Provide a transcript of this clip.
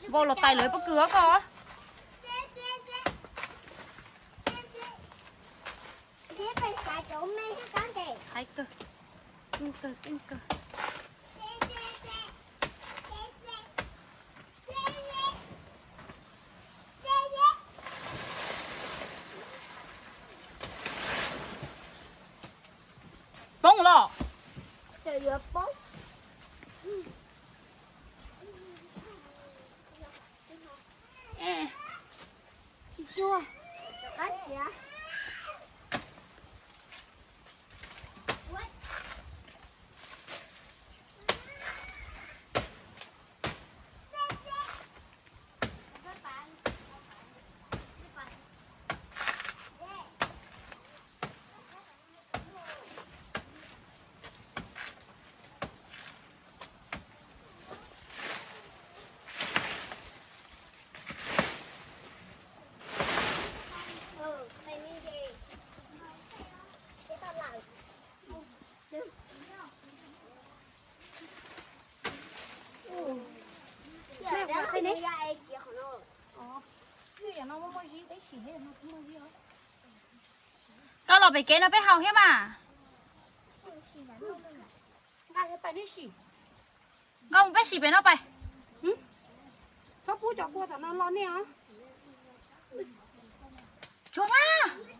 Npau los tais lawv pob kws os koj. Hais kawg, keej kawg, keej kawg. Poob los. Tsis cuag. Koj los pem kev no peb haus thiab mas. Nqa mus peb sim pem no pais. Txhob pub cov kua tom no los nej os. Tsuag mas.